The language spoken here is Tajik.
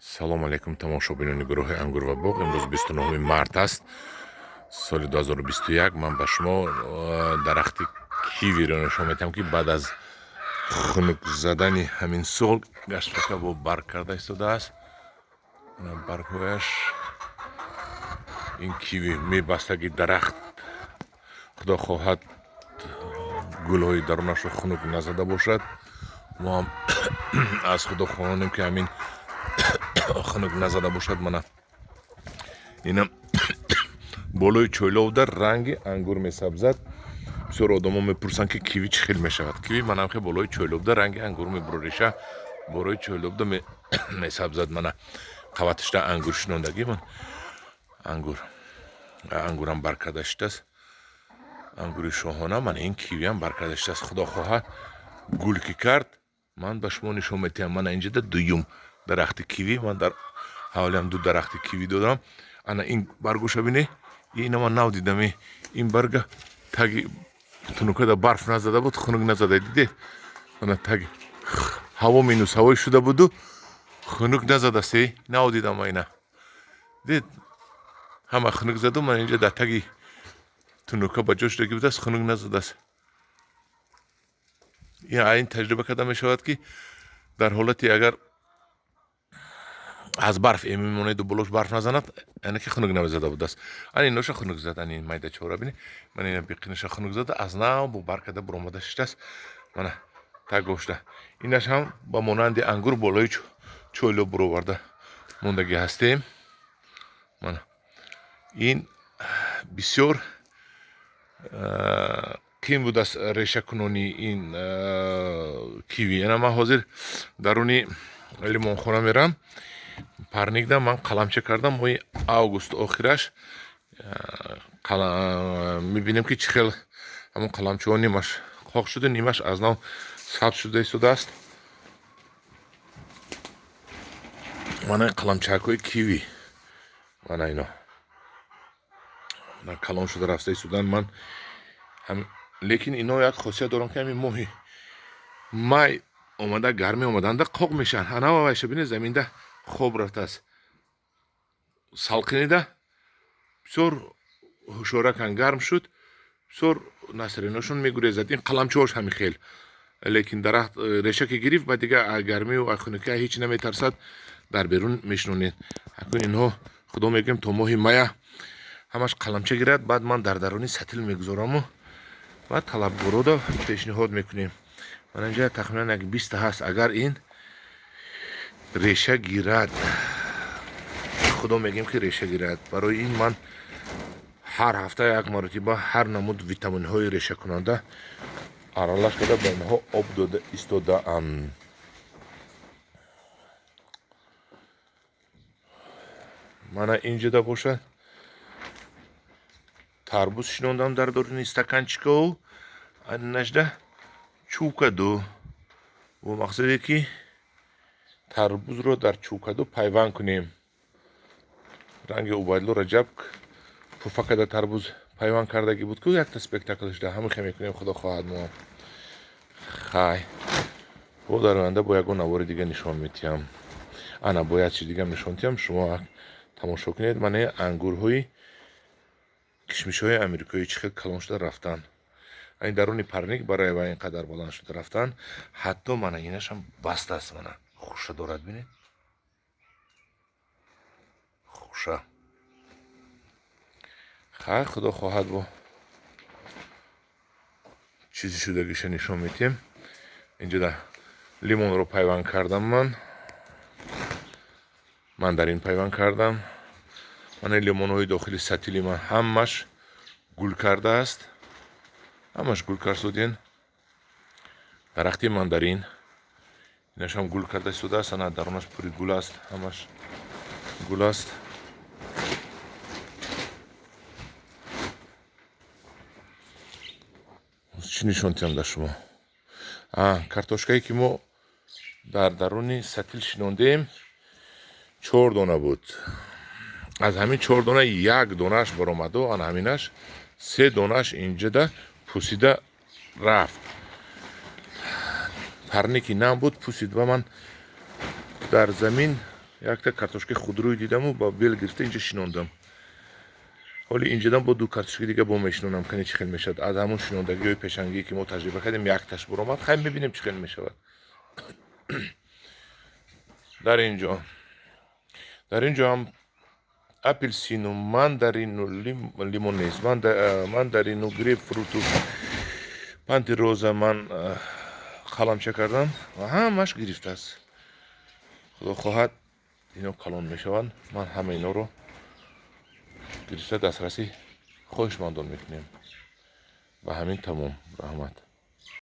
Салом алейкум, тамошобинони гурӯҳи Ангур ва боғ. Имрӯз 29 март аст, соли 2021. Ман ба шумо дарахти кивиро нишон медиҳам, ки баъд аз хунук задани ҳамин сол гаштака бо барг карда истодааст. Баргҳояш ин киви мебастаги дарахт, худо хоҳад, гулҳои дарунашро хунук назада бошад. Мо ҳам аз худо хоҳонем, ки ҳамин хунук назада бошад. Мана, инам болои чойловда ранги ангур месабзад. Бисёр одамо мепурсанд, ки киви чӣ хел мешавад. Киви манам хе болои чойловда ранги ангур мебуро, реша болои чойловда месабзад. Мана, қаватишда ангур шинондагӣ. Ман ангур, ангурам баркарда шудааст, ангури шоҳона. Мана, ин кивиам баркарда шудааст. Худо хоҳад, гул ки кард, ман ба шумо нишон медиҳам. Мана, инҷода дуюм дарахти киви. Ман дар ҳавлиам ду дарахти киви додам. Ана ин баргоша бине, ина ман нав дидам. Ин барга таги тунукада барф назада буд, хунук назада, дидед? Ана, таги ҳаво минус ҳавои шуда буду хунук назадаст. Нав дидам, ина дид, ҳама хунук заду, ман инҷа дар таги тунука ба ҷо шудаги будааст, хунук назадааст. Ин таҷриба карда мешавад, ки дар ҳолати агар аз барф эмин монеду болош барф назанад, яъне ки хунук намезада будааст. Ани иноша хунук зад, ани майдачора бини, ман ина биқинаша хунук зада, аз нав бо барг карда буромада шиштааст. Мана, тагошта инаш ҳам ба монанди ангур болои чойло буроварда мондагӣ ҳастем. Мана, ин бисёр қиин будааст решакунонии ин киви. Ана, ман ҳозир даруни лимонхона мерам, парникда ман қаламча кардам. Моҳи август охираш мебинем, ки чӣ хел ҳамон қаламчаҳо нимаш қоқ шуда, нимаш аз нав сабз шуда истодааст. Мана, қаламчакҳои киви, мана ино калон шуда рафта истодан. Ман лекин ино як хосият дорам, ки ҳамин моҳи май омада, гармӣ омаданда қоқ мешаванд. Анава вайша бине, заминда хоб рафтааст, салқинида бисёр ҳушёракан. Гарм шуд, бисёр насриношон мегурезад. Ин қаламчаҳош ҳами хел, лекин дарахт реша ки гирифт, ба дига гармию хунукия ҳеҷ наметарсад, дар берун мешинонед. Акун инҳо, худо мегӯем, то моҳи мая ҳамаш қаламча гирад, баъд ман дар даруни сатил мегузораму ва талабгорода пешниҳод мекунем. Ман инҷа тахминан як 20-та ҳаст. Агар ин реша гирад, худо мегӯем, ки реша гирад. Барои ин ман ҳар ҳафта як маротиба ҳар намуд витаминҳои решакунанда аралаш карда, ба инҳо об дода истодаам. Мана, инҷода бошад, тарбуз шинондам дар даруни стаканчикау, анажда чӯкаду, бо мақсаде ки тарбузро дар чӯкаду пайванд кунем. Ранги Убайдулло Раҷаб пуфа карда тарбуз пайванд кардагӣ буд ку якта спектаклшда, ҳамин хел мекунем, худо хоҳад. Мо хай, бо дар оянда бо ягон навори дига нишон метиҳам. Ана, бо як чиз дигам нишон тиҳам, шумо тамошо кунед. Мана, ангурҳои кишмишҳои амрикоӣ чӣ хел калон шуда рафтанд. Ин даруни парник барои ва ин қадар баланд шуда рафтанд. Ҳатто мана инашам бастааст, мана, хуша дорад, бинед, хуша. Хай, худо хоҳад, бо чизи шудагиша нишон медиҳем. Инҷода лимонро пайванд кардам, ман мандарин пайванд кардам. Мана, лимонҳои дохили сатили ман ҳамаш гул кардааст, ҳамаш гул кард. Дарахти мандарин инашам гул карда истодааст. Ана, дарунаш пури гул аст, ҳамаш гул аст. Чӣ нишон диҳам дар шумо? Картошкае ки мо дар даруни сатил шинондем, чор дона буд. Аз ҳамин чор дона як донааш баромаду, ана ҳаминаш. Се донааш инҷода пусида рафт. Парники нам буд, пусид ва ман дар замин Якта картошкаи худрӯй дидаму ба бел гирифта инҷа шинондам. Ҳоли инҷадам бо ду картошкаи дига бо мешинонам, кани чӣ хел мешавад. Аз ҳамун шинондагиҳои пешангие, ки мо таҷриба кардем, якташ буромад. Хай, мебинем, чӣ хел мешавад. Дар ин ҷо ҳам апелсину, мандарину, лимон нест, мандарину, грейпфруту, пантероза ман қаламча кардам ва ҳамаш гирифтааст. Худо хоҳад, ино калон мешаванд. Ман ҳама иноро гирифта дастрасӣ хоҳишмандон мекунем. Ба ҳамин тамом, раҳмат.